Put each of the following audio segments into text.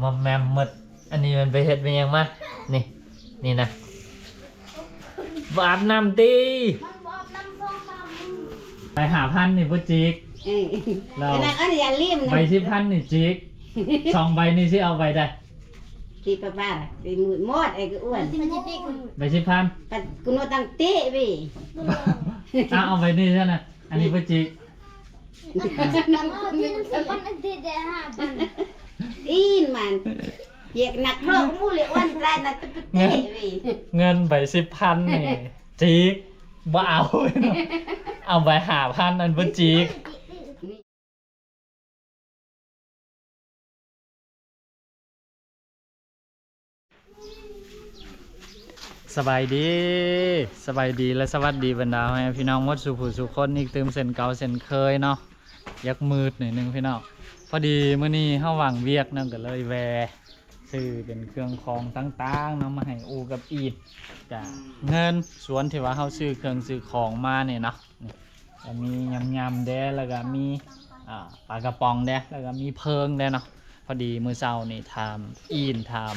ມອມແມມໝົດ. ອັນນີ້ມັນໄປເຮັດໄປຫຍັງມາ? ນີ້ ນີ້ນະ ບໍ່ອາບນ້ຳຕິ? ມັນບໍ່ອາບນ້ຳສອງສາມມື້. ໃບຫ້າພັນນີ້ບໍ່ຈິກ. ເອີ ແລ້ວອັນນັ້ນ ອັນນີ້ຢ່າລືມນະ. ໃບສິບພັນນີ້ຈິກ. ສອງໃບນີ້ຊິເອົາໃບໃດ? ທີ່ປະປາ ທີ່ໝົດ ໝົດ ໄອ້ກະອ້ວນ. ມັນຊິຕິດ ໃບສິບພັນ ປັດກຸໂນຕັງຕິເວີຍ. ເອົາ ເອົາໃບນີ້ຊະນະ. ອັນນີ້ບໍ່ຈິກ. ອີນມັນ ວຽກໜັກເນາະ ໝູ່ເລີຍອ້ວນຕາຍນະ. ເງິນໃບສິບພັນນີ້ຈິກ ບໍ່ເອົາ. ເອົາໃບຫ້າພັນ ອັນບໍ່ຈິກ. ສະບາຍດີ ສະບາຍດີ ແລະ ສະຫວັດດີບັນດາພໍ່ແມ່ພີ່ນ້ອງໝົດສູ່ຜູ້ສູ່ຄົນອີກຕື່ມເຊັ່ນເກົ່າເຊັ່ນເຄີຍເນາະ. ຢາກມືດໜ້ອຍໜຶ່ງພີ່ນ້ອງ ພໍດີມື້ນີ້ເຮົາຫວ່າງວຽກເນາະ ກໍເລີຍແວ່ຊື້ເປັນເຄື່ອງຂອງຕ່າງໆເນາະ ມາໃຫ້ອູ່ກັບອີ່ນ. ກະເງິນສ່ວນທີ່ວ່າເຮົາຊື້ເຄື່ອງຊື້ຂອງມານີ້ເນາະ ນີ້ ກໍມີຍຳໆແດ່ ແລ້ວກໍມີ ອ່າ ປາກະປ໋ອງແດ່ ແລ້ວກໍມີເພີງແດ່ເນາະ. ພໍດີມື້ເຊົ້ານີ້ຖາມອີ່ນ ຖາມ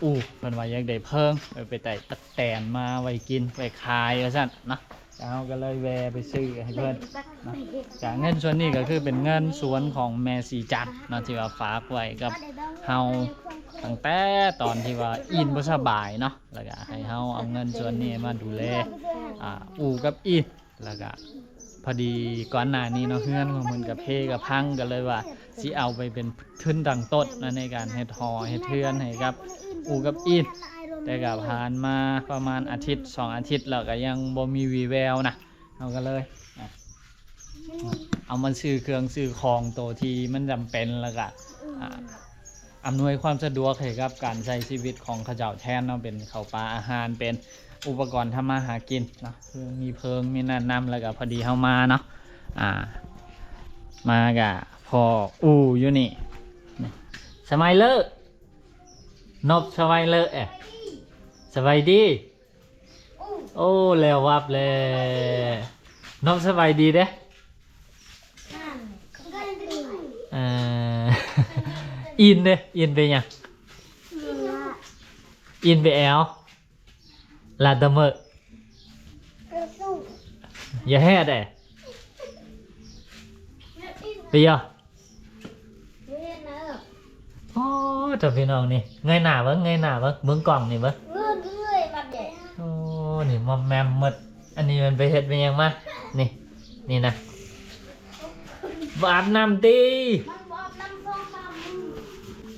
ອູ່ ເພິ່ນວ່າຢາກໄດ້ເພີງ ເອີ ໄປໄດ້ຕັກແຕນມາໄວ້ກິນໄວ້ຂາຍວ່າຊັ້ນເນາະ. ເຮົາກໍເລີຍແວ່ໄປຊື້ໃຫ້ເພິ່ນເນາະ. ກະເງິນສ່ວນນີ້ກໍຄືເປັນເງິນສ່ວນຂອງແມ່ສີຈັນເນາະ ທີ່ວ່າຝາກໄວ້ກັບເຮົາຕັ້ງແຕ່ຕອນທີ່ວ່າອີ່ນບໍ່ສະບາຍເນາະ ແລ້ວກໍໃຫ້ເຮົາເອົາເງິນສ່ວນນີ້ມາດູແລ ອ່າ ອູ່ກັບອີ່ນ. ແລ້ວກະພໍດີກ່ອນໜ້ານີ້ເນາະ ເຮືອນຂອງເພິ່ນກະເພກະພັງ ກໍເລີຍວ່າຊິເອົາໄປເປັນທຶນຕັ້ງຕົ້ນນະ ໃນການເຮັດຫໍເຮັດເຮືອນໃຫ້ກັບອູ່ກັບອີ່ນ. ແຕ່ກະຜ່ານມາປະມານອາທິດສອງອາທິດແລ້ວ ກະຍັງບໍ່ມີວີ່ແວວນະ. ເຮົາກໍເລີຍ ອ່ະ ເອົາມາຊື້ເຄື່ອງຊື້ຂອງໂຕທີ່ມັນຈຳເປັນ ແລ້ວກະ ອ່າ ອຳນວຍຄວາມສະດວກໃຫ້ກັບການໃຊ້ຊີວິດຂອງເຂົາເຈົ້າແທນເນາະ ເປັນເຂົ້າປາອາຫານ ເປັນອຸປະກອນທຳມາຫາກິນເນາະ ຄືມີເພີງມີນັ້ນນຳ. ແລ້ວກໍພໍດີເຮົາມາເນາະ ອ່າ ມາກະພໍອູ່ຢູ່ນີ້ ສະໄມເລີ ນົບສະໄມເລີ ເອ ສະບາຍດີ. ໂອ້ ແລ້ວວັບແລ້ວ ນ້ອງສະບາຍດີເດ້. ເອີ ອີ່ນເດ້ ອີ່ນໄປຫຍັງ? ອີ່ນໄປແອວ ລາດຕະເມີ ຢ່າແຮດເດ້ ໄປຢາ. ໂອ້ ເຈົ້າພີ່ນ້ອງນີ້ ເງີຍໜ້າເບິ່ງ ເງີຍໜ້າເບິ່ງ ເບິ່ງກ້ອງນີ້ເບິ່ງ. ໂອ້ ນີ້ມອມແມມໝົດ. ອັນນີ້ມັນໄປເຮັດໄປຫຍັງມາ? ນີ້ ນີ້ນະ ບໍ່ອາບນ້ຳຕິ?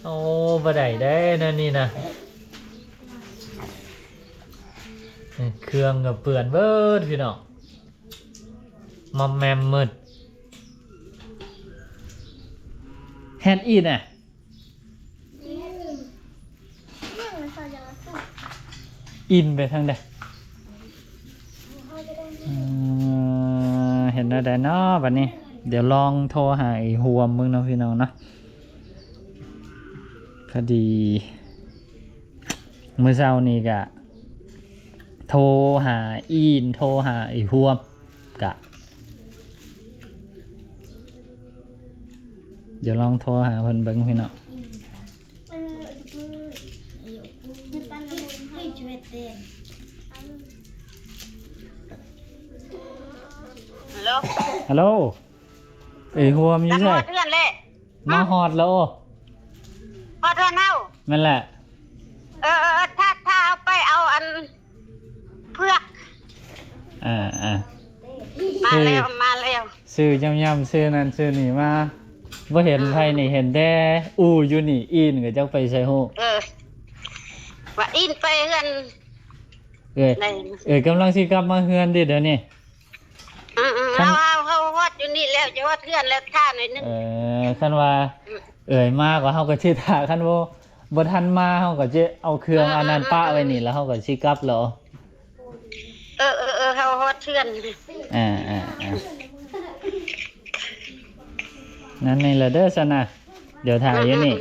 ໂອ້ ບໍ່ໄດ້ເດ້ແນວນີ້ນະ. ເຄື່ອງກໍເປື້ອນເບິດພີ່ນ້ອງ. ມອມແມມໝົດ. ແຮດອີ່ນນະ ອີ່ນໄປທາງໃດ? ເອີ ເຮັດແນວໃດເນາະບັດນີ້? ດຽວລອງໂທຫາອີ່ຮ່ວມເບິ່ງເນາະ ພີ່ນ້ອງເນາະ. ພໍດີ ມື້ເຊົ້ານີ້ກະໂທຫາອີ່ນ ໂທຫາອີ່ຮ່ວມ ກະ ດຽວລອງໂທຫາເພິ່ນເບິ່ງພີ່ນ້ອງ. ຮັລໂຫຼ ຮັລໂຫຼ ອີ່ຮ່ວມຢູ່ໃສ? ມາຮອດແລ້ວ ຮອດເຮືອນເຮົາ. ແມ່ນແຫຼະ. ເອີ ເອີ ເອີ ຖ້າ ຖ້າເຮົາໄປເອົາອັນເຜືອກ. ອ່າ ອ່າ ມາແລ້ວ ມາແລ້ວ. ຊື້ຢຳໆ ຊື້ນັ້ນຊື້ນີ້ມາ ບໍ່ເຫັນໃຜນີ້ ເຫັນແຕ່ອູ່ຢູ່ນີ້. ອີ່ນກໍຈັກໄປໃສຮູ້. ເອີ ວ່າອີ່ນໄປເຮືອນ ເອີຍ ເອີຍ ກຳລັງຊິກັບມາເຮືອນເດ້ດຽວນີ້. ອືມໆ ເຮົາ ເຮົາ ເຮົາຮອດຢູ່ນີ້ແລ້ວ ຈະຮອດເຮືອນແລ້ວ ຖ້າໜ້ອຍໜຶ່ງ. ເອີ ຄັນວ່າເອີຍມາກໍເຮົາກໍຊິຖ້າ ຄັນບໍ່ ບໍ່ທັນມາ ເຮົາກໍຈະເອົາເຄື່ອງອັນນັ້ນປະໄວ້ນີ້ ແລ້ວເຮົາກໍຊິກັບແລ້ວ. ເອີ ເອີ ເອີ ເຮົາຮອດເຮືອນ. ອ່າ ອ່າ ອ່າ ນັ້ນນີ້ລະເດີຊັ້ນນະ ດຽວຖ້າຢູ່ນີ້.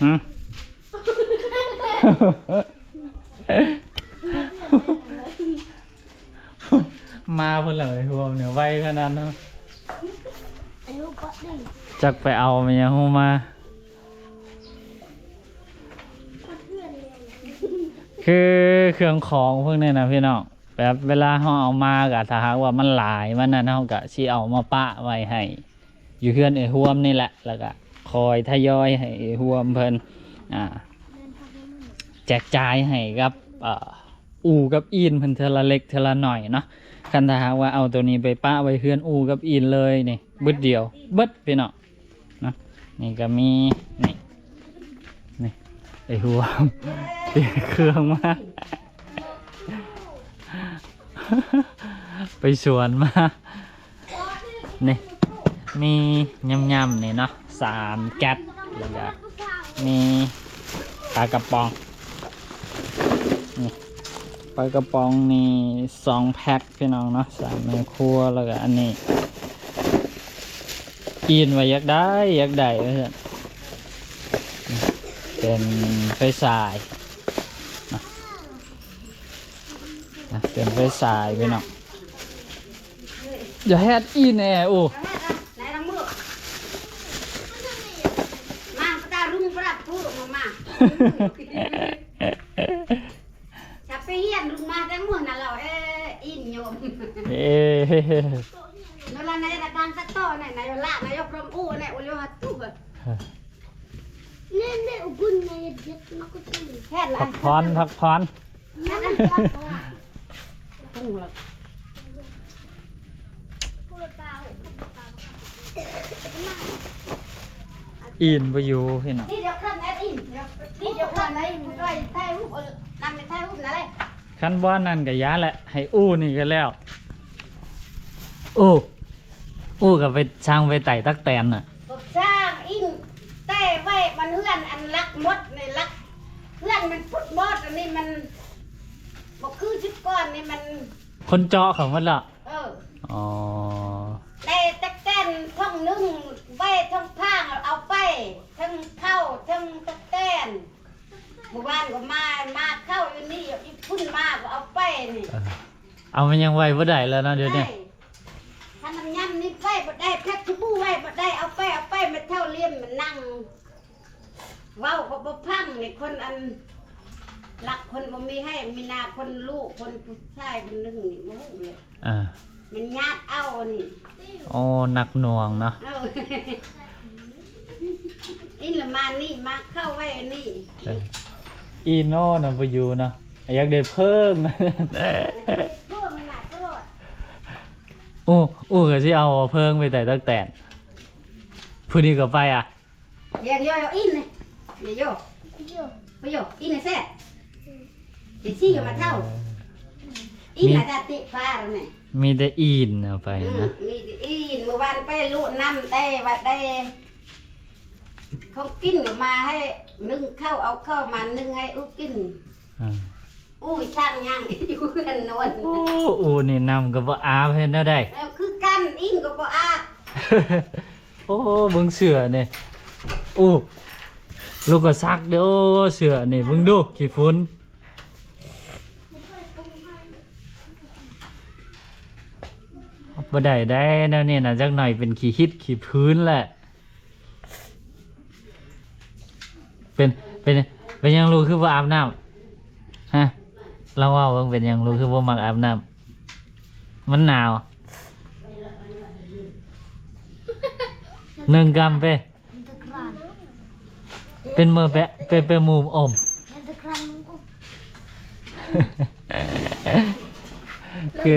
ຫຶ ມາພຸ້ນແຫຼະ ໄອ້ພວກນີ້ໄວຂະໜາດນັ້ນ. ຈັກໄປເອົາແມ່ນຫຍັງຮູ້ມາ ຄືເຄື່ອງຂອງພວກນີ້ນະພີ່ນ້ອງ ແບບເວລາເຮົາເອົາມາກະ ຖ້າຫາກວ່າມັນຫຼາຍ ມັນນັ້ນ ເຮົາກະຊິເອົາມາປະໄວ້ໃຫ້ຢູ່ເຮືອນເອື້ອຍຮ່ວມນີ້ແຫຼະ ແລ້ວກະຄ່ອຍທະຍອຍໃຫ້ເອື້ອຍຮ່ວມເພິ່ນ ອ່າ ແຈກຈ່າຍໃຫ້ກັບ ເອີ ອູ່ກັບອີນເພິ່ນເທື່ອລະເລັກເທື່ອລະໜ້ອຍເນາະ. ຄັນຖ້າຫາກວ່າເອົາໂຕນີ້ໄປປະໄວ້ເຮືອນອູ່ກັບອີນເລີຍນີ້ ບຶດດຽວເບິດພີ່ນ້ອງເນາະ. ນີ້ກໍມີ ນີ້ ນີ້ ໄອ້ຫົວ ເປັນເຄື່ອງມາ ໄປສວນມາ. ນີ້ ມີຫຍ້ຳໆນີ້ເນາະ ສາມແກັດ ແລ້ວກະມີປາກະປ໋ອງ ນີ້ ປາກະປ໋ອງນີ້ສອງແພັກພີ່ນ້ອງເນາະ ສາມແມ່ຄົວ. ແລ້ວກະອັນນີ້ ອີນວ່າຢາກໄດ້ ຢາກໄດ້ວ່າຊັ້ນ ເປັນໄຟສາຍເນາະ ເປັນໄຟສາຍພີ່ນ້ອງ. ຢ່າເຮັດອີແນ່ ໂອ້ ມາ ປະຕາລຸງປະດັບຜູ້ມາ ມາ ຈະໄປຮຽນລຸງມາແຕ່ມື້ນັ້ນແລ້ວ ເອີ ອີນໂຍມ ເອີ ໂນລານາຍະການຕັດຕໍ່ໃນນາຍະລະນາຍະພຣອມອູໃນໂອລິວະຕຸ ເນເນອຸບຸນນາຍະເຈັດມາກຸຕຸ ແຮດລະ ພັກຜ່ອນ ພັກຜ່ອນ. ອີນບໍ່ຢູ່ພີ່ນ້ອງ ຄັນບໍ່ອັນນັ້ນກໍຢ່າແຫຼະ ໃຫ້ອູ່ນີ້ກໍແລ້ວ. ອູ່ ອູ່ກໍໄປຊ່າງໄປໄຕ່ຕັກແຕນນະ ຊ່າງອີນແຕ່ໄວ້ມັນເຮືອນອັນລັກໝົດນີ້ ລັກ ເຮືອນມັນພຸດໝົດ ອັນນີ້ມັນບໍ່ຄືຊຸດກ່ອນນີ້ ມັນຄົນເຈາະເຂົາໝົດແລ້ວ. ເອີ ອໍ ໄດ້ຕັກແຕນຖົງໜຶ່ງ ໄວ້ຖົງຟາງເອົາໄປ ທັງເຂົ້າທັງຕັກແຕນ. ມື້ວານກໍມາ ມາເຂົ້າຢູ່ນີ້ ຢູ່ພຸ້ນມາກໍເອົາໄປນີ້ ເອີ ເອົາມັນຍັງໄວ້ບໍ່ໄດ້ແລ້ວເນາະ ດຽວນີ້ ໄດ້ ຄັນມັນຍາມນີ້ໄປບໍ່ໄດ້ ແພັກສະບູໄວ້ບໍ່ໄດ້ ເອົາໄປ ເອົາໄປ ແມ່ເຖົ້າລຽມມັນນັ່ງ ເວົ້າກໍບໍ່ຟັງນີ້ ຄົນອັນລັກ ຄົນບໍ່ມີໃຫ້ ມີໜ້າຄົນລູກ ຄົນຜູ້ຊາຍຄົນໜຶ່ງນີ້ ບໍ່ຮູ້ເລີຍ ອ່າ ມັນຍາດເອົານີ້ ໂອ້ ໜັກໜ່ວງເນາະ ເອີ ອີນລະມານີ້ ມາເຂົ້າໄວ້ອັນນີ້ ເອີ ອີໂນ່ນະບໍ່ຢູ່ເນາະ ຢາກໄດ້ເພີງ ເພິ່ງນະຕະຫຼອດ ໂອ້ ໂອ້ ກໍຊິເອົາເພິ່ງໄປໄຕ່ຕັກແຕນ ຜູ້ນີ້ກໍໄປອ່ະ ເອີ ເອີ ອີນ ເອີ ເອີ ອີນແຊບ ເອີ ຊິຢູ່ມາເທົ່າ ອີນ ມີ ລະຕາຕິຟາແມ່ ມີແຕ່ອີນເອົາໄປນະ ອືມ ມີແຕ່ອີນ ມື້ວານໄປລຸນ້ຳແຕ່ວ່າໄດ້ ເຂົາກິນມາໃຫ້ ໜຶ້ງເຂົ້າ ເອົາເຂົ້າມາໜຶ້ງໃຫ້ອູ່ກິນ ອ່າ ອູ່ຊ່າງຍ່າງຢູ່ເຮືອນນອນ ໂອ້ ອູ່ນີ້ນ້ຳກໍບໍ່ອາບ ເຮັດແນວໃດ ເອີ ຄືກັນ ອີນກໍບໍ່ອາບ ໂອ້ ເບິ່ງເສື້ອນີ້ ໂອ້ ລູກກໍສັກເດີ້ ໂອ້ ເສື້ອນີ້ ເບິ່ງດູ ຂີ້ຝຸ່ນ ບໍ່ໄດ້ໄດ໋ ແນວນີ້ນະ ຈັກໜ້ອຍເປັນຂີ້ຫິດຂີ້ຜືນແຫຼະ ເປັນ ເປັນ ເປັນຫຍັງລູກຄືບໍ່ອາບນ້ຳ ຮະ ລອງເວົ້າເບິ່ງ ເປັນຫຍັງລູກຄືບໍ່ມັກອາບນ້ຳ ມັນໜາວ ໜຶ່ງກຳເປ ເປັນເມີແປະ ເປັນ ເປັນໝູ່ອົມ ຄື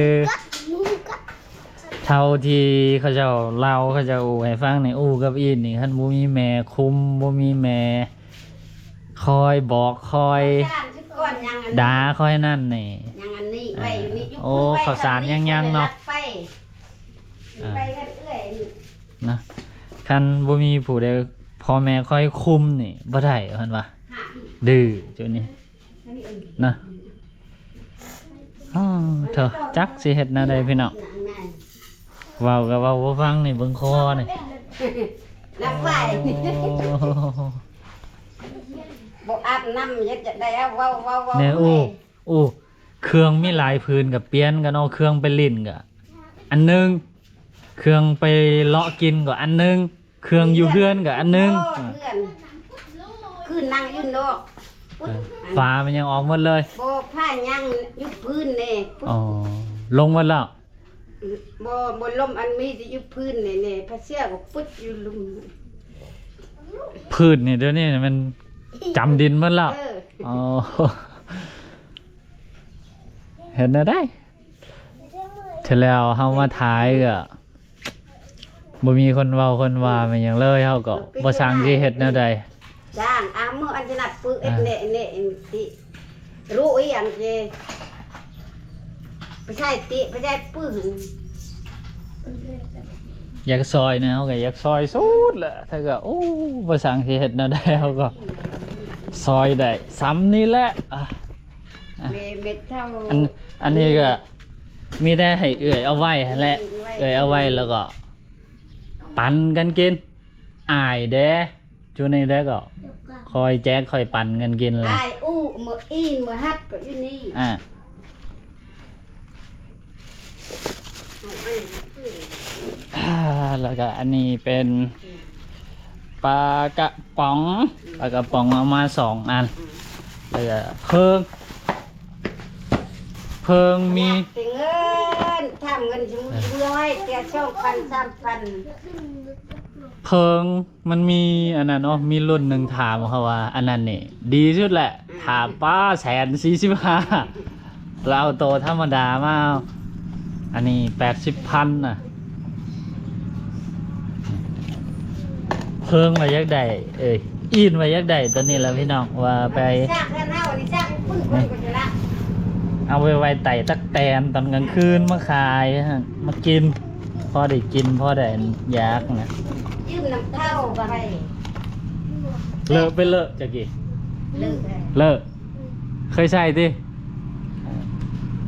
ເທົ່າທີ່ເຂົາເຈົ້າເລົ່າ ເຂົາເຈົ້າອູ່ໃຫ້ຟັງນີ້ ອູ່ກັບອີນນີ້ ຄັນບໍ່ມີແມ່ຄຸມ ບໍ່ມີແມ່ຄອຍບອກ ຄອຍ ດາ ຄອຍນັ້ນນີ້ ຍັງອັນນີ້ໄວ້ຢູ່ນີ້ ໂອ້ ເຂົ້າສານຍັງໆເນາະ ໄປ ອ່າ ໄປກັນເອື້ອຍນີ້ ນະ ຄັນບໍ່ມີຜູ້ໃດ ພໍ່ແມ່ຄອຍຄຸມນີ້ບໍ່ໄດ້ ເພິ່ນວ່າ ດື້ຈຸນີ້ນະ ອໍ ເຖົ້າ ຈັກຊິເຮັດແນວໃດພີ່ນ້ອງ ເວົ້າກໍເວົ້າບໍ່ຟັງນີ້ ເບິ່ງຄໍນີ້ ນັບໄປ ໂອ້ ບໍ່ອາບນ້ຳເຮັດຈັ່ງໃດ ເອົາ ເວົ້າ ເວົ້າ ເວົ້າ ແນ່ ໂອ້ ໂອ້ ເຄື່ອງມີຫຼາຍຜືນກໍປ່ຽນກັນເອົາ ເຄື່ອງໄປຫຼິ້ນກໍອັນໜຶ່ງ ເຄື່ອງໄປເລາະກິນກໍອັນໜຶ່ງ ເຄື່ອງຢູ່ເຮືອນກໍອັນໜຶ່ງ ໂອ້ ເຮືອນ ຄືນັ່ງຢູ່ນອກ ເອີ ຝາມັນຍັງອອກໝົດເລີຍ ບໍ່ ຝາຍັງຢູ່ພື້ນແດ່ ອໍ ລົງໝົດແລ້ວ ບໍ່ ບໍ່ລົມ ອັນມີແຕ່ຢູ່ພື້ນແດ່ ຜ້າເສື່ອກໍປຶດຢູ່ລຸ່ມ ພື້ນນີ້ດຽວນີ້ມັນຈຳດິນໝົດແລ້ວ ເອີ ອໍ ເຮັດແນວໃດ? ເທື່ອແລ້ວເຮົາມາຖ່າຍກໍບໍ່ມີຄົນເວົ້າຄົນວ່າແມ່ນຫຍັງເລີຍ ເຮົາກໍບໍ່ຊ່າງຊິເຮັດແນວໃດ ຊ່າງ ອາ ມື້ອັນຈະນັດປຶເອັດແນະແນະຕິ ຮູ້ອີຫຍັງເຈ ໄປໃສ່ຕິ ໄປໃສ່ປຶ ຢາກຊ່ອຍນະ ເຮົາກໍຢາກຊ່ອຍສຸດແຫຼະ ແຕ່ກໍ ໂອ້ ບໍ່ຊ່າງຊິເຮັດແນວໃດ ເຮົາກໍຊ່ອຍໄດ້ຊ່ຳນີ້ແຫຼະ ອາ ແມ່ເມັດເທົ່າ ອັນ ອັນນີ້ກໍມີແຕ່ໃຫ້ເອື້ອຍເອົາໄວ້ຫັ້ນແຫຼະ ເອື້ອຍເອົາໄວ້ແລ້ວກໍປັນກັນກິນ ອາຍເດ້ ຢູ່ນີ້ແລ້ວກໍຄ່ອຍແຈກຄ່ອຍປັນກັນກິນແຫຼະ ອາຍອູ້ ມື້ອີນ ມື້ຮັດກໍຢູ່ນີ້ ອາ ອ່າ ແລ້ວກໍອັນນີ້ເປັນປາກະປ໋ອງ ປາກະປ໋ອງເອົາມາສອງອັນ ແລ້ວກໍເພິ່ງ ເພິ່ງມີ ເປັນເງິນ ຖາມເງິນຢູ່ຮ້ອຍ ແຕ່ສອງພັນ ສາມພັນ ເພິ່ງ ມັນມີອັນນັ້ນເນາະ ມີລຸ້ນໜຶ່ງຖາມເຂົາວ່າ ອັນນັ້ນນີ້ດີສຸດແຫຼະ ອືມ ຖາມປ້າ ແສນສີ່ສິບຫ້າ ລາວໂຕທຳມະດາມາ ອັນນີ້ແປດສິບພັນນະ ເພິ່ງວ່າຢາກໄດ້ ເອີຍ ອີນວ່າຢາກໄດ້ຕົວນີ້ແຫຼະພີ່ນ້ອງ ວ່າໄປ ເອົາໄປໄວ້ໃຕ້ຕັກແຕນຕອນກາງຄືນມາຂາຍ ມາກິນ ພໍໄດ້ກິນ ພໍໄດ້ຢາກນະ ຢືມນຳເຂົາໄປ ເລີກໄປເລີກຈັກກີ້ ເລີກ ເລີກ ເຄີຍໃຊ້ຕິ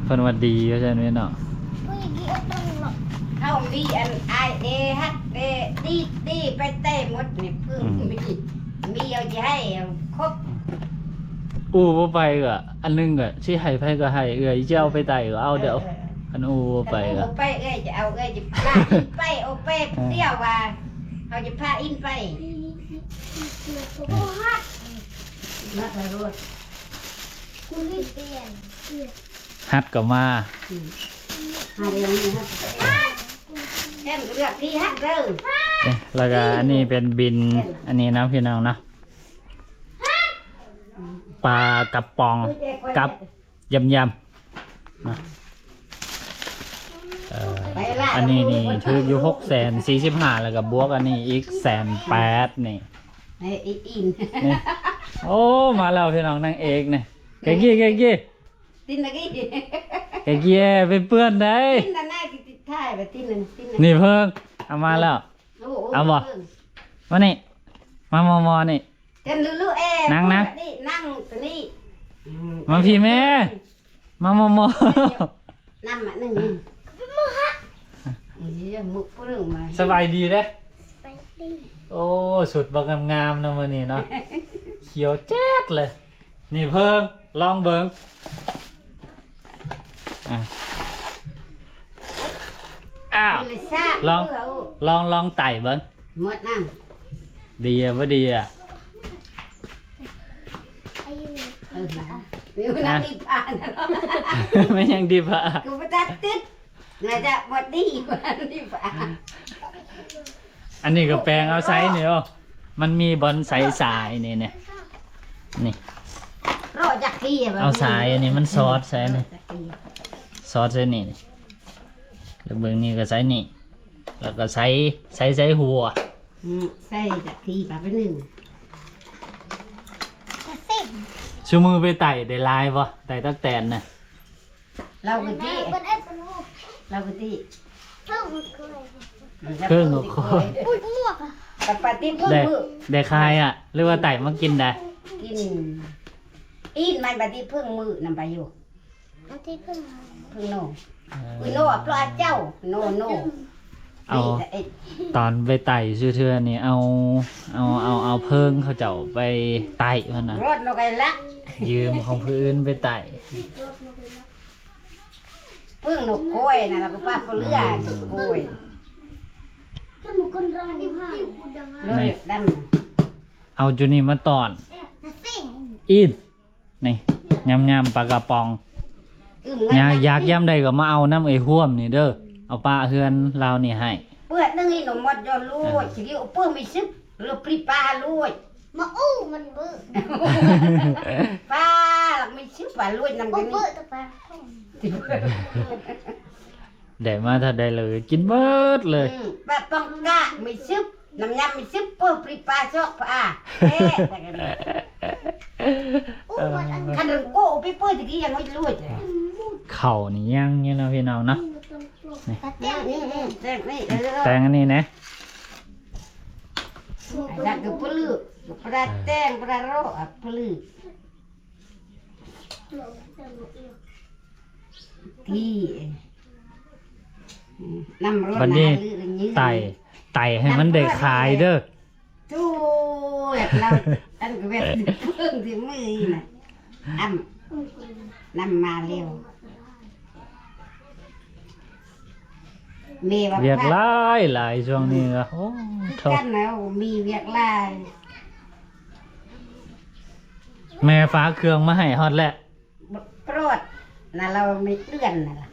ເພິ່ນວ່າດີວ່າຊັ້ນເນາະ ເຮົາມີອັນ ອາຍເອ ຮັກເດ ດີ ດີໄປແຕ່ໝົດນີ້ ເພິ່ງ ອືມ ມີ ມີເອົາຊິໃຫ້ເອົາຄົບ ອູ່ບໍ່ໄປກໍອັນໜຶ່ງກໍຊິໃຫ້ໃຜກໍໃຫ້ ເອື້ອຍຈະເອົາໄປໄຕ້ກໍເອົາເດີ້ ເອີ ຄັນອູ່ບໍ່ໄປກໍ ຄັນອູ່ບໍ່ໄປ ເອື້ອຍຈະເອົາ ເອື້ອຍຈະພາອີ່ນໄປ ໂອເປ ເອີ ດຽວວ່າເຮົາຈະພາອີ່ນໄປ ມາຕະຫຼອດ ຮັດກໍມາ ອືມ ມາເລື່ອງນີ້ຮັດ ແອມເລືອກທີ່ຮັດເດີ້ ເອີ ແລ້ວກໍອັນນີ້ເປັນບິນ ອັນນີ້ນະພີ່ນ້ອງເນາະ ປາກະປ໋ອງກັບ ຢຳໆ ເນາະ ເອີ ອັນນີ້ນີ້ຖືກຢູ່ຫົກແສນສີ່ສິບຫ້າ ແລ້ວກໍບວກອັນນີ້ອີກແສນແປດນີ້ ໃຫ້ອີ່ມ ນີ້ ໂອ້ ມາແລ້ວພີ່ນ້ອງ ນາງເອກນີ້ ເກກີ້ ເກກີ້ ຕິນນະກີ້ ເກກີ້ ເປັນເພື່ອນໄດ້ ຕິນນະນາຍ ຕິດ ຕິດທ້າຍ ຕິນ ຕິນ ນີ້ເພິ່ງ ເອົາມາແລ້ວ ໂອ້ ເອົາບໍ່ ເພິ່ງ ມານີ້ ມາມໍ່ໆ ນີ້ ເຕັມລຸລຸແອ ນັ່ງນະ ນີ້ ນັ່ງຕົວນີ້ ອືມ ມາພີ້ແມ່ ມາມໍ່ໆ ນຳມາໜຶ່ງ ສະບາຍດີເດ້ ໂອ້ ຊຸດບັກງາມໆ ເນາະມື້ນີ້ເນາະ ຂຽວແຈດເລີຍ ນີ້ເພິ່ງ ລອງເບິ່ງ ອ່າ ອ້າວ ລອງ ລອງ ລອງໄຕ່ເບິ່ງ ໝົດນຳ ດີບໍ່ດີອະ ເອີ ນະ ແມ່ນຫຍັງດີພະ ຄືບໍ່ຕັດຕິດ ໜ້າຈະບໍ່ດີກວ່າດີພະ ອັນນີ້ກໍແປງເອົາໃສ່ນີ້ ໂອ້ ມັນມີບ່ອນໃສ່ສາຍນີ້ ນີ້ ນີ້ ເອົາສາຍອັນນີ້ມັນສອດໃສ່ນີ້ ສອດໃສ່ນີ້ ແລ້ວເບິ່ງນີ້ກໍໃສ່ນີ້ ແລ້ວກໍໃສ່ ໃສ່ ໃສ່ຫົວ ອືມ ໃສ່ຈັກທີບາດໜຶ່ງ ຊຸມື້ໄປໄຕ່ໄດ້ຫຼາຍບໍ່? ໄຕ່ຕັກແຕນນະ ລາວກໍຕິ ລາວກໍຕິ ເພິ່ງກໍ ໄປປາຕິເພິ່ງ ໄດ້ ມື້ ໄດ້ຂາຍອະ ຫຼືວ່າໄຕ່ມາກິນໄດ້ ກິນ ອີນມັນປາຕິເພິ່ງມື້ນຳໄປຢູ່ ເພິ່ງໂນ ເອີ ເພິ່ງໂນ ເພາະເຈົ້າ ໂນ ໂນ ເອົາ ຕອນໄປໄຕ່ຊື່ເທື່ອນີ້ ເອົາ ເອົາ ເອົາ ເອົາເພິ່ງເຂົາເຈົ້າໄປໄຕ່ພຸ້ນນະ ລົດລົງໄປລະ ຢືມຂອງຜູ້ອື່ນໄປໄຕ່ ເພິ່ງນົກກ້ອຍນະ ລະກໍປາກເຫຼືອ ອືມ ນົກກ້ອຍ ນີ້ ເອົາຈຸນີ້ມາຕ້ອນ ອີນ ນີ້ ຍຳໆ ປາກະປ໋ອງ. ອືມ ຢາກ ຢາກຍາມໃດກໍມາເອົານຳເອື້ອຍຮ່ວມນີ້ເດີ ເອົາປະເຮືອນລາວນີ້ໃຫ້. ເປີດໜຶ່ງອີ່ໜົມໝົດຢອນລູກ ຊິເອົາເປີມີຊຶບ ເຫຼືອປຣີປາລູກ ມາອູ້ມັນເບີ ປາ ມີຊຶບປາລູກນຳກັນນີ້ ເປີດຕະປາ ໄດ້ມາເທົ່າໃດແລ້ວກໍກິນເບິດເລີຍ. ອືມ ປາປອງກະມີຊຶບ ນ້ຳຍຳມີຊຶບ ເປີປຣີປາຊອກປາ ເອີ ຄັນເລື່ອງໂກະໄປເປີຕະກີ້ຍັງບໍ່ຮູ້. ເຂົ້ານີ້ຍັງຢູ່ເນາະພີ່ນ້ອງເນາະ. ນີ້ ອືມ ແຕ່ງນີ້ ເອີ ແຕ່ງອັນນີ້ແດ່ ຢາກກະປຶ ປາແຕ່ງ ປາໂຣອະປຶ ທີ່ ອືມ ນ້ຳຮ້ອນ ບັດນີ້ ນະ ໄຕ່ ໄຕ່ໃຫ້ມັນໄດ້ຂາຍເດີ. ໂອ້ຍ ລາວ ອັນກໍແບບເບິ່ງທີ່ມືນີ້ນະ ອ້ຳ ນ້ຳມາແລ້ວ ແມ່ວ່າ ວຽກຫຼາຍໆ ຊ່ວງນີ້ນະ ໂອ້ ຄືກັນນະ ມີວຽກຫຼາຍ. ແມ່ຝາກເຄື່ອງມາໃຫ້ຮອດແລ້ວ. ໂປດນະ ລາວມີເດືອນນະລະ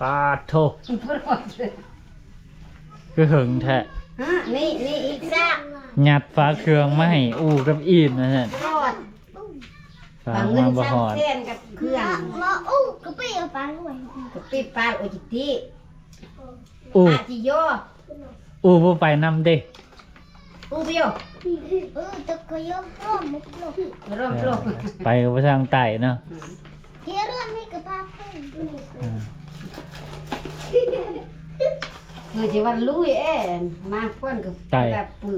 ປາດໂທ ໂປດ ຄືເຫິງແທ້. ຮະ ນີ້ ນີ້ອີກຊາກ ຍັດຝາເຄື່ອງມາໃຫ້ອູ້ກັບອີນວ່າຊັ້ນ. ໂປດ ຝາກມາບໍ່ຮອດ ແສນກັບເຄື່ອງ ມາອູ້ກໍໄປເອົາປາດ້ວຍ ກໍໄປປາໂອຈິຕິ ອູ້ ປາຈິໂຍ ອູ້ບໍ່ໄປນຳເດ້. ອູ້ໄປໂຍ ເອີ ແຕ່ກໍຍອມ ຍອມ ຍອມ ເອີ ໄປກໍບໍ່ຊ່າງໄຕເນາະ ອືມ ເຮັດເລື່ອງນີ້ກໍພາໄປ ເອີ ເອີ ຊິວ່າລຸຍເອ ມາກ່ອນກໍໄຕ ແບບປຶ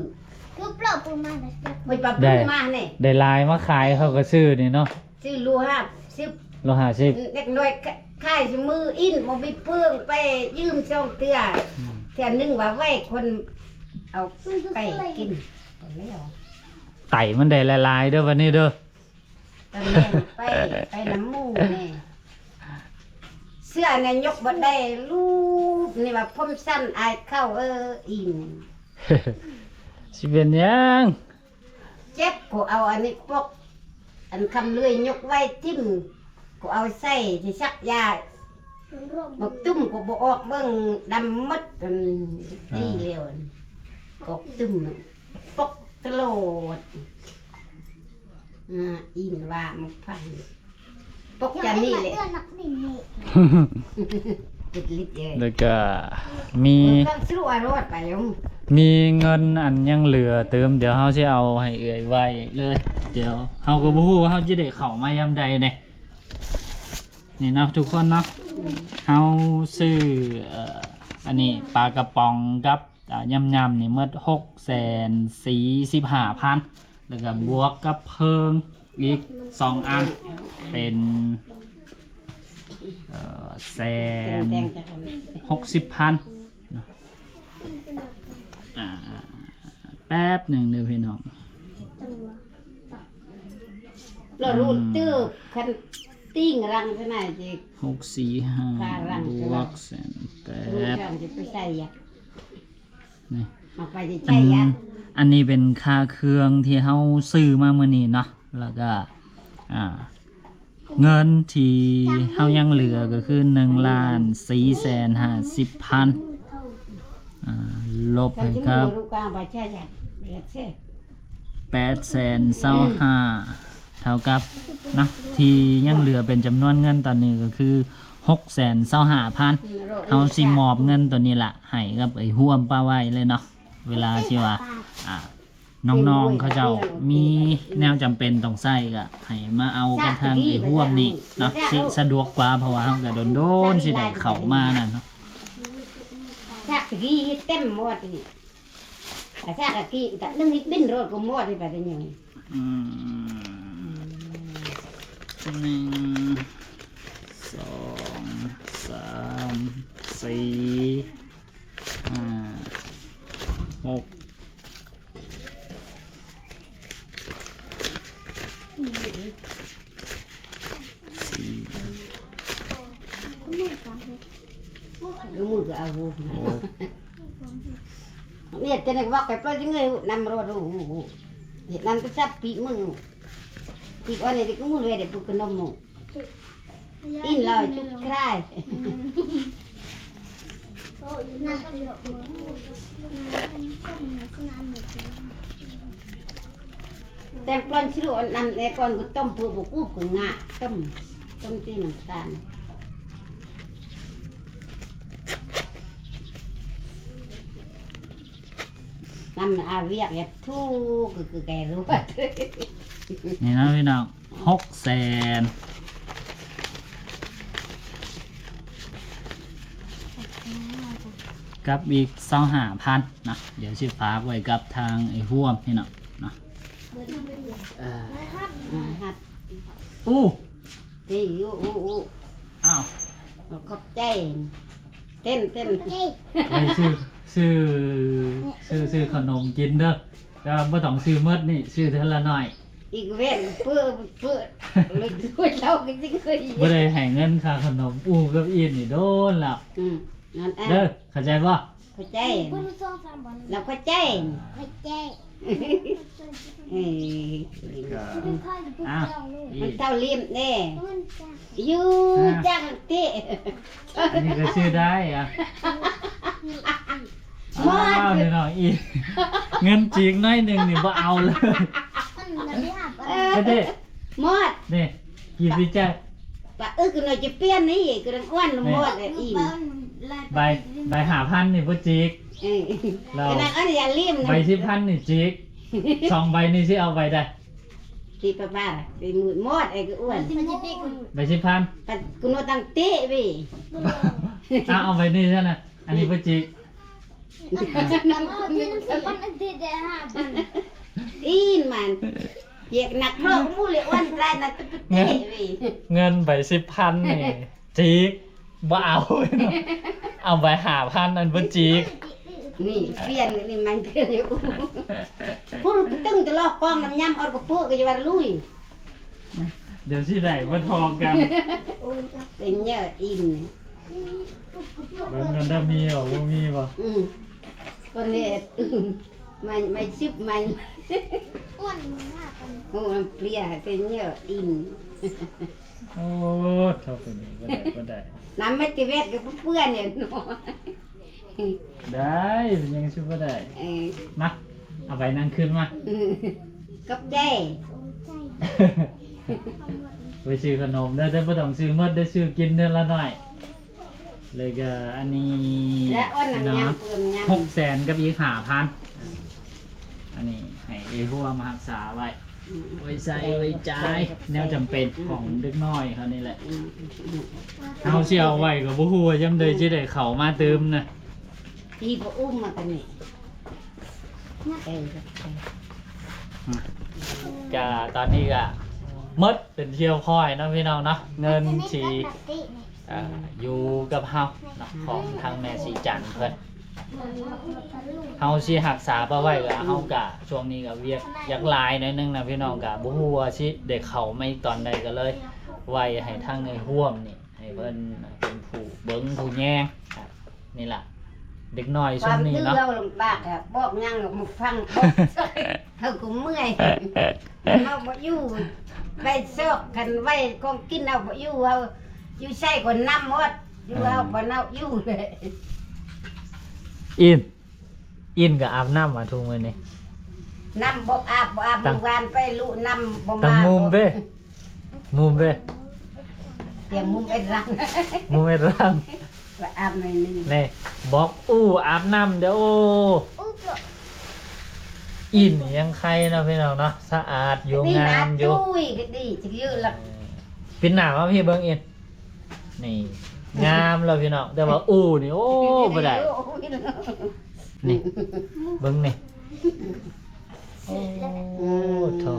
ຄືປະປຶມາ ໄດ້ ໄດ້ຫຼາຍມາຂາຍເຂົາກໍຊື້ນີ້ເນາະ. ຊື້ໂລຫ້າສິບ ໂລຫ້າສິບ ເດັກນ້ອຍຂາຍຊຸມື້ ອີນບໍ່ມີເປືອງ ໄປຢືມສອງເທື່ອ ອືມ ເທື່ອໜຶ່ງວ່າໄວ້ຄົນເອົາໄປກິນ ໄຕມັນໄດ້ຫຼາຍໆ ເດີ ບັດນີ້ເດີ ຕອນແມ່ໄປ ໄປນຳໝູ່ແນ່ ເສື້ອແນ່ຍົກບໍ່ໄດ້ ລູກນີ້ວ່າຜົມສັ້ນອາຍເຂົາ ເອີ ອີນ ຊິເປັນຫຍັງ? ເຈັບ ກໍເອົາອັນນີ້ປົກ ອັນຄຳເລື່ອຍຍົກໄວ້ຖິ້ມ ກໍເອົາໃສ່ທີ່ຊັກຢາ ໝາກຕຸ້ມກໍບໍ່ອອກເບິ່ງ ດຳໝົດ ອັນ ອ່າ ດີແລ້ວ ກໍຕຸ້ມປົກຕະຫຼອດ ອ່າ ອີນວ່າມັນພັງ. ປົກຈານີ້ແຫຼະ ເດືອນນັກນີ້ ເປັນລິດເອີຍ ແລ້ວກະມີ ມີເງິນອັນຍັງເຫຼືອຕື່ມ ດຽວເຮົາຊິເອົາໃຫ້ເອື້ອຍໄວ້ເລີຍ ດຽວເຮົາກໍບໍ່ຮູ້ວ່າເຮົາຈະໄດ້ເຂົ້າມາຍາມໃດເດ້ ນີ້ເນາະທຸກຄົນເນາະ ເຮົາຊື້ ເອີ ອັນນີ້ປາກະປ໋ອງກັບ ອ່າ ຍຳໆ ນີ້ໝົດຫົກແສນສີ່ສິບຫ້າພັນ ແລ້ວກໍບວກກັບເຜິ້ງອີກສອງອັນ ເປັນ ເອີ ແສນຫົກສິບພັນເນາະ ອ່າ ແປັບໜຶ່ງເດີພີ່ນ້ອງ ລະລຸດ ອືມ ຕຶບ ຄັນຕິ່ງລັງຊະໜ້ອຍຊິ ຫົກສີ່ຫ້າ ບວກແສນແປດ ນີ້ ອັນ ອັນນີ້ເປັນຄ່າເຄື່ອງທີ່ເຮົາຊື້ມາມື້ນີ້ເນາະ ແລ້ວກໍ ອ່າ ເງິນທີ່ເຮົາຍັງເຫຼືອກໍຄືໜຶ່ງລ້ານສີ່ແສນຫ້າສິບພັນ ອ່າ ລົບໃຫ້ກັບແປດແສນຊາວຫ້າ ເທົ່າກັບເນາະ ທີ່ຍັງເຫຼືອເປັນຈຳນວນເງິນຕອນນີ້ກໍຄືຫົກແສນຊາວຫ້າພັນ ເຮົາຊິມອບເງິນໂຕນີ້ລະໃຫ້ກັບໄອ້ຮ່ວມປາໄວ້ເລີຍເນາະ ເວລາທີ່ວ່າ ອ່າ ນ້ອງໆ ເຂົາເຈົ້າມີແນວຈຳເປັນຕ້ອງໃຊ້ກໍໃຫ້ມາເອົາກັບທາງໄອ້ຮ່ວມນີ້ເນາະ ຊິສະດວກກວ່າ ເພາະວ່າເຮົາກໍດົນໆ ຊິໄດ້ເຂົ້າມານັ້ນເນາະ ຈາກຕະກີ້ເຕັມໝົດນີ້ ອາຊາກະກີ້ຕະໜຶ່ງນີ້ບິນໂລດກໍໝົດນີ້ໄປຕະຍັງ ອືມ ໜຶ່ງ ສອງ ສາມ ສີ່ ຫ້າ ຫົກ ສີ່ ມືກໍເອົາ ຫົກ ນີ້ ເຮັດຈັ່ງໃດກໍບອກໄປປ່ອຍຊິເງີຍນຳໂລດ. ເຮັດນຳໂທລະສັບປີກມື ປີກອ່ອນນີ້ກໍໝູນເວໄດ້ປຸກຂະໜົມໝູ່. ອີນລອຍຈຸກຄາຍ ແຕ່ງກ່ອນຊິລູກ ອັນນັ້ນແດ່ ກ່ອນກໍຕົ້ມເພື່ອບໍ່ກູບກໍງາ ຕົ້ມ ຕົ້ມຕີນ້ຳຕານ. ນຳອາວຽກເຮັດທຸກ ຄື ຄືໄກ່ລວດ ນີ້ເນາະພີ່ນ້ອງ ຫົກແສນ ກັບອີກຊາວຫ້າພັນເນາະ. ດຽວຊິຝາກໄວ້ກັບທາງໄອ້ຮ່ວມພີ່ນ້ອງເນາະ. ເອີ ອືມ ຮັບ ອູ້ ນີ້ຢູ່ ອູ້ ອູ້ ອ້າວ ຂອບໃຈ ເຕັ້ນ ເຕັ້ນ ໄວ້ຊື້ ຊື້ ຊື້ ຊື້ຂະໜົມກິນເດີ ແຕ່ວ່າບໍ່ຕ້ອງຊື້ໝົດນີ້ ຊື້ເທື່ອລະໜ້ອຍ ອີກແວ່ນເປິດ ເປີດ ເລີຍ ເຮົາກໍຊິເຄີຍ ບໍ່ໄດ້ໃຫ້ເງິນຄ່າຂະໜົມ ອູ້ກັບອີນນີ້ໂດນແລ້ວ ອືມ ນັ້ນ ເດີ ເຂົ້າໃຈບໍ່? ເຂົ້າໃຈ ລາວເຂົ້າໃຈ ເຂົ້າໃຈ ເອີ ອ້າວ ມັນເຕົ້າລິ້ມເດ້ ຢູ່ ອ່າ ຈັກຕິ ອັນນີ້ກໍຊື້ໄດ້ອະ ໝົດ ອ້າວ ພີ່ນ້ອງອີກ ເງິນຈີກໜ້ອຍໜຶ່ງນີ້ບໍ່ເອົາເລີຍ ເອີ ເດ້ ໝົດ ນີ້ ກີບຊິຈ່າຍ ປະອຶກໜ້ອຍຈະປ່ຽນນີ້ ກະດັງອ້ວນໝົດອີກ ໃບ ໃບຫ້າພັນນີ້ບໍ່ຈີກ ເອີ ແລ້ວ ອັນນັ້ນອັນນີ້ຢ່າລືມນະ ໃບສິບພັນນີ້ຈີກ ສອງໃບນີ້ຊິເອົາໃບໃດ? ທີ່ປະບາດ ໄປໝົດ ໝົດໄອ້ກະອ້ວນ ໃບສິບພັນ ປະກຸໂນຕັງຕິເວີຍ ເອົາ ເອົາໃບນີ້ຊະນະ ອັນນີ້ບໍ່ຈີກ ອີນມັນ ຢາກໜັກເພາະໝູ່ເລີຍ ອ້ວນຫຼາຍນະ ເງິນ ເງິນໃບສິບພັນນີ້ຈີກ ບໍ່ເອົາ ເອົາໃບຫ້າພັນອັນບໍ່ຈີກ ນີ້ປ່ຽນ ນີ້ມັນປ່ຽນຢູ່ ພຸ້ນຕຶງຕະຫຼອກກອງນ້ຳຍຳ ເອົາກະປຸກກໍຢ່າວ່າລຸຍ ດຽວຊິໄດ້ມາທອງກັນ ເປັນເຫຍື່ອອີນ ເບິ່ງກັນເດີ ມີບໍ່ ບໍ່ມີບໍ່ ອືມ ຄົນເຮັດ ອືມ ໄມ້ ໄມ້ຊິບໄມ້ ອ້ວນ ໂອ້ ເປຍ ເປັນເຫຍື່ອອີນ ໂອ້ ເທົ່າເປັນນີ້ບໍ່ໄດ້ ບໍ່ໄດ້ ນ້ຳມັນຕິເວັດກໍເປື້ອນນີ້ເນາະ ໄດ້ ເປັນຫຍັງຊິບໍ່ໄດ້ ເອີ ມາ ເອົາໃບນັ້ນຄືນມາ ຂອບໃຈ ໄປຊື້ຂະໜົມເດີ ແຕ່ບໍ່ຕ້ອງຊື້ໝົດເດີ ຊື້ກິນເທື່ອລະໜ້ອຍ ແລ້ວກໍອັນນີ້ເນາະ ຫົກແສນກັບອີກຫ້າພັນ ອັນນີ້ໃຫ້ເອຫົວມາຮັກສາໄວ້ ອືມ ໄວ້ໃຊ້ໄວ້ຈ່າຍ ແນວຈຳເປັນຂອງເດັກນ້ອຍເຮົານີ້ແຫຼະ ອືມ ເຮົາຊິເອົາໄວ້ກໍບໍ່ຮູ້ວ່າຍາມໃດຊິໄດ້ເຂົ້າມາຕື່ມນະ ທີ່ບໍ່ອຸ້ມມາກັນນີ້ ກະຕອນນີ້ກະໝົດເປັນທີ່ຮຽບຮ້ອຍເນາະພີ່ນ້ອງເນາະ ເງິນທີ່ ເອີ ຢູ່ກັບເຮົາເນາະ ຂອງທາງແມ່ສີຈັນເພິ່ນ ເຮົາຊິຮັກສາໄວ້ ກະເຮົາກະ ຊ່ວງນີ້ກະວຽກຢາກຫຼາຍໜ້ອຍໜຶ່ງນະພີ່ນ້ອງ ກະບໍ່ຮູ້ວ່າຊິໄດ້ເຂົ້າມາອີກຕອນໃດ ກະເລີຍໄວ້ໃຫ້ທາງໃນຮ່ວມນີ້ ໃຫ້ເພິ່ນເປັນຜູ້ເບິ່ງຜູ້ແຍງ ນີ້ລະ ເດັກນ້ອຍຊຸມນີ້ເນາະ ຄວາມດື້ເຮົາລຳບາກ ບອກຫຍັງກໍບໍ່ຟັງ ບອກ ເຮົາກໍເມື່ອຍ ເຮົາບໍ່ຢູ່ ໄປຊອກກັນໄວ້ ຂອງກິນເຮົາບໍ່ຢູ່ ເຮົາຢູ່ໃສກໍນຳໝົດ ຢູ່ເຮົາບໍ່ເຮົາຢູ່ເລີຍ ອີນ ອີນກໍອາບນ້ຳວ່າທຸກມື້ນີ້ ນ້ຳບໍ່ອາບ ບໍ່ອາບ ມື້ວານໄປລຸນ້ຳບໍ່ມາ ຕາງມຸມເດ້ ມຸມເດ້ ຕຽງມຸມເອັດລັງ ມຸມເອັດລັງ ອາບໜ້ອຍໜຶ່ງ ນີ້ ບອກອູ້ອາບນ້ຳເດີ້ ອູ້ ອີນຍັງໄຄເນາະພີ່ນ້ອງເນາະ ສະອາດຢູ່ ງາມຢູ່ ອຸ້ຍ ກໍດີ ຈະເຍອະລະ ເອີ ປິດໜ້າມາພີ່ເບິ່ງອີນ ນີ້ ງາມແລ້ວພີ່ນ້ອງ ແຕ່ວ່າອູ້ນີ້ ໂອ້ ບໍ່ໄດ້ ນີ້ ເບິ່ງນີ້ ໂອ້ ໂທ້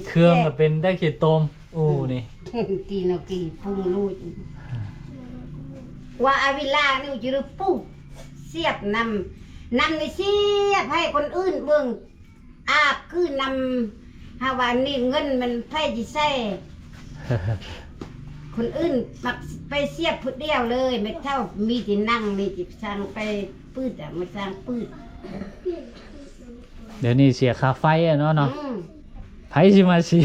ເຄື່ອງກໍເປັນແຕ່ຂີ້ຕົມ ອູ້ນີ້ ຕີນເອົາກີ່ປຸງລູດ ກວ່າອາວິລານີ້ຈະໄດ້ປູກ ສຽບນ້ຳ ນ້ຳນີ້ສຽບໃຫ້ຄົນອື່ນເບິ່ງ ອາບຄືນ້ຳ ຫາວ່ານີ້ເງິນມັນໃຜຊິໃຊ້ ຄົນອື່ນມັກໄປສຽບຜູ້ດຽວເລີຍ ແມ່ເຖົ້າມີທີ່ນັ່ງນີ້ຊິສ້າງໄປປືດ ມາສ້າງປືດ ດຽວນີ້ເສຍຄ່າໄຟອະເນາະ ເນາະ ອືມ ໃຜຊິມາເສຍ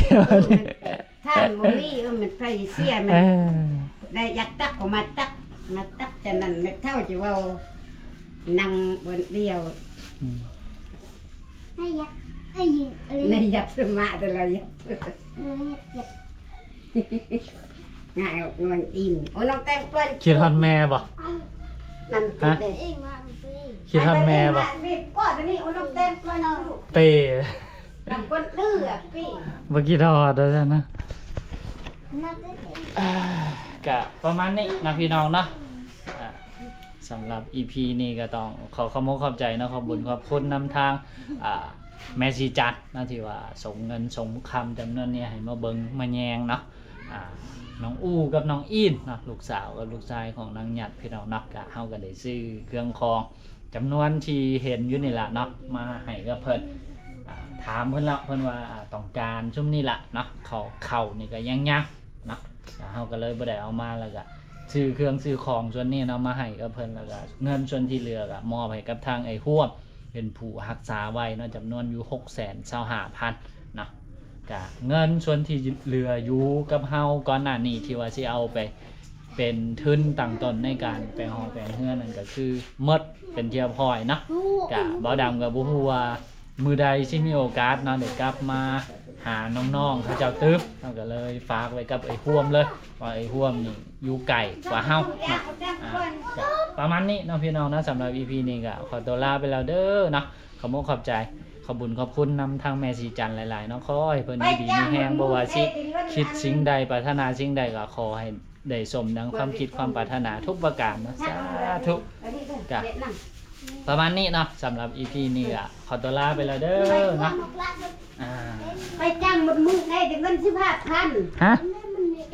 ທ່ານບໍ່ມີ ເອີ ມັນໄຟເສຍ ມັນ ເອີ ໄດ້ຢາກຕັກກໍມາຕັກ ມາຕັກ ຈະນັ້ນແມ່ເຖົ້າຈະເວົ້າ ນັ່ງບ່ອນດຽວ ອືມ ໃນຍັບສະມາແຕ່ລະຍັບ ງ່າຍອອກນອນອີ່ມ. ໂອ້ ນ້ອງແຕງປ່ອຍ ຄິດຮອດແມ່ບໍ່? ນັ້ນ ຮະ? ຄິດຮອດແມ່ບໍ່? ເປ້ ນຳຄົນເຫຼືອເປ້ ບໍ່ຄິດຮອດວ່າຊັ້ນນະ. ກະປະມານນີ້ນະພີ່ນ້ອງເນາະ. ອ່າ ສຳລັບອີພີນີ້ກໍຕ້ອງຂໍຂອບອົກຂອບໃຈເນາະ ຂອບບຸນຂອບຄຸນນຳທາງ ອ່າ ແມ່ສີຈັນເນາະ ທີ່ວ່າສົ່ງເງິນສົ່ງຄຳຈຳນວນນີ້ໃຫ້ມາເບິ່ງມາແຍງເນາະ. ອ່າ ນ້ອງອູກັບນ້ອງອີນເນາະ ລູກສາວກັບລູກຊາຍຂອງນາງຫຍັດ ພີ່ນ້ອງເນາະ. ກະເຮົາກໍໄດ້ຊື້ເຄື່ອງຂອງຈຳນວນທີ່ເຫັນຢູ່ນີ້ລະເນາະ ມາໃຫ້ກັບເພິ່ນ. ອ່າ ຖາມເພິ່ນລະ ເພິ່ນວ່າ ອ່າ ຕ້ອງການຊຸມນີ້ລະເນາະ ເຂົ້າ ເຂົ້ານີ້ກໍຍັງໆເນາະ. ເຮົາກໍເລີຍບໍ່ໄດ້ເອົາມາ ແລ້ວກໍຊື້ເຄື່ອງຊື້ຂອງສ່ວນນີ້ເນາະ ມາໃຫ້ກັບເພິ່ນ ແລ້ວກໍເງິນສ່ວນທີ່ເຫຼືອກໍມອບໃຫ້ກັບທາງໄອ້ຮ່ວມ ເປັນຜູ້ຮັກສາໄວ້ເນາະ ຈຳນວນຢູ່ຫົກແສນຊາວຫ້າພັນເນາະ. ກະເງິນສ່ວນທີ່ເຫຼືອຢູ່ກັບເຮົາກ່ອນໜ້ານີ້ ທີ່ວ່າຊິເອົາໄປເປັນທຶນຕັ້ງຕົ້ນໃນການແປງຫ້ອງແປງເຮືອນນັ້ນ ກໍຄືໝົດເປັນທີ່ຮຽບຮ້ອຍເນາະ. ກະບ່າວດຳກໍບໍ່ຮູ້ວ່າມື້ໃດຊິມີໂອກາດເນາະ ໄດ້ກັບມາຫານ້ອງໆເຂົາເຈົ້າຕື່ມ ເຮົາກໍເລີຍຝາກໄວ້ກັບໄອ້ຮ່ວມເລີຍ ວ່າໄອ້ຮ່ວມນີ້ຢູ່ໃກ້ກວ່າເຮົາເນາະ. ອ່າ ກະປະມານນີ້ເນາະ ພີ່ນ້ອງເນາະ. ສຳລັບອີພີນີ້ກໍຂໍຕົວລາໄປແລ້ວເດີເນາະ. ຂອບອົກຂອບໃຈ ຂອບບຸນຂອບຄຸນນຳທາງແມ່ສີຈັນຫຼາຍໆເນາະ. ຂໍໃຫ້ເພິ່ນຢູ່ດີມີແຮງ ບໍ່ວ່າຊິຄິດສິ່ງໃດ ປາດຖະໜາສິ່ງໃດ ກໍຂໍໃຫ້ໄດ້ສົມດັ່ງຄວາມຄິດຄວາມປາດຖະໜາທຸກປະການເນາະ. ສາທຸ. ກະປະມານນີ້ເນາະ ສຳລັບອີພີນີ້ກະຂໍຕົວລາໄປແລ້ວເດີເນາະ. ອ່າ ໄປຈ້າງໝົດມື້ໄດ້ແຕ່ເງິນສິບຫ້າພັນ. ຮະ?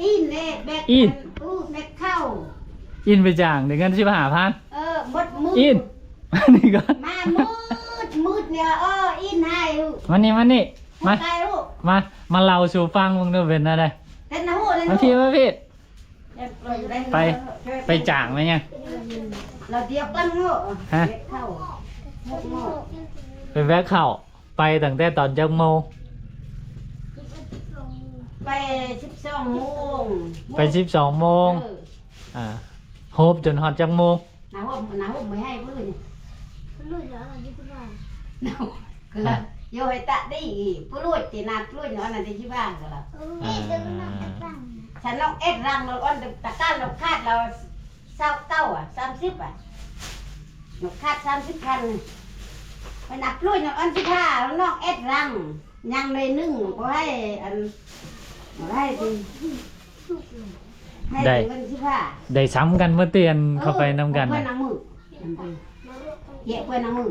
ອີນແຫຼະ ແບກ ອີນ ອັນ ໂອ້ ແບກເຂົ້າ ອີນໄປຈ້າງໄດ້ເງິນສິບຫ້າພັນ. ເອີ ໝົດມື້ ອີນ ມານີ້ກໍ ມາມືດ ມືດນີ້ ເອີ ອີນໃຫ້ ມານີ້ ມານີ້ ມາ ມາ ມາເລົ່າສູ່ຟັງເບິ່ງດູ ເປັນແນວໃດ? ເປັນຫູ ມາພີ້ ມາພີ້ ໄປ ໄປຈ້າງມາຫຍັງ? ລາວດຽວກັນເນາະ ຮະ? ເຮັດເຂົ້າ ຫົກໂມງ ໄປແບກເຂົ້າ ໄປຕັ້ງແຕ່ຕອນຈັກໂມງ? ໄປສິບສອງໂມງ ໄປສິບສອງໂມງ. ເອີ ອ່າ ໂຮບຈົນຮອດຈັກໂມງ? ນາໂຮບ ນາໂຮບບໍ່ໃຫ້ຜູ້ອື່ນ ຜູ້ລຸ້ນເນາະ ຢູ່ທີ່ບ້ານ ນາໂຮບກໍລະ ໂຍໃຫ້ຕະດີ ຜູ້ລຸ້ນຕິ ນາຜູ້ລຸ້ນເນາະ ນັ້ນທີ່ບ້ານກໍລະ ເອີ ເອີ ສັນນ້ອງເອັດລັງ ນ້ອງອອນຕະການ ນ້ອງຂາດລາວຊາວເກົ້າອະ ສາມສິບອະ ນ້ອງຂາດສາມສິບພັນ ໄປນັບລຸ້ນ ນ້ອງອອນສິບຫ້າ ນ້ອງເອັດລັງ ຍັງໜ້ອຍໜຶ່ງ ບໍ່ໃຫ້ອັນ ບໍ່ໃຫ້ຕິ ໃຫ້ ໄດ້ ເປັນເງິນສິບຫ້າ ໄດ້ສ່ຳກັນໝົດຕິ ອັນ ເອີ ເຂົ້າໄປນຳກັນ ເອົາເພື່ອນນຳມື ເອົາເພື່ອນນຳມື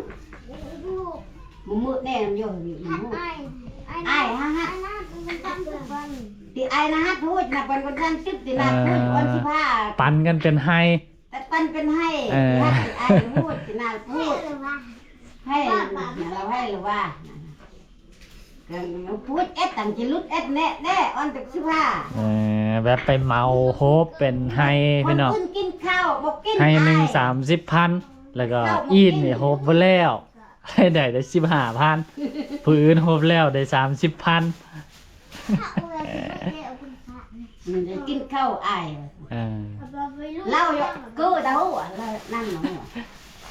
ມື້ແນ່ນຳຢູ່ ອາຍ ອາຍ ອາຍ ອາຍ ອາຍ ຕິ ອາຍນະ ຫາກຮູ້ນະ ປັນຄົນສາມສິບຕິ ນະ ເອີ ຮູ້ ອັນສິບຫ້າ ປັນກັນເປັນໄຮ່ ແຕ່ປັນເປັນໄຮ່ ເອີ ອາຍຮູ້ ນະ ຮູ້ ໄຮ່ ລາວໄຮ່ລະວ່າ ກໍພູດເອັດ ຕັ້ງຈະຫຼຸດເອັດແນ່ແນ່ ອອນຈັກສິບຫ້າ ເອີ ແບບໄປເໝົາໂຮບເປັນໄຮ່ ພີ່ນ້ອງ ຄົນອື່ນກິນເຂົ້າບໍ່ກິນ ໄຮ່ໜຶ່ງ ອາຍ ສາມສິບພັນ ແລ້ວກໍ ເຂົ້າບໍ່ກິນ ອີດນີ້ໂຮບບໍ່ແລ້ວ ລາຍໄດ້ໄດ້ສິບຫ້າພັນ ຜູ້ອື່ນໂຮບແລ້ວໄດ້ສາມສິບພັນ ມັນໄດ້ກິນເຂົ້າອາຍ ເອີ ລາວເກີດເອົາ ລາວນັ້ນເນາະ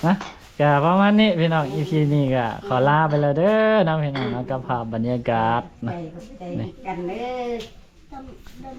ນະ ກະປະມານນີ້ພີ່ນ້ອງ ອີພີນີ້ກະຂໍລາໄປແລ້ວເດີເນາະ ພີ່ນ້ອງເນາະ ກັບພາບບັນຍາກາດເນາະ ຂອບໃຈ ຂອບໃຈ ນີ້ ກັນເດີ.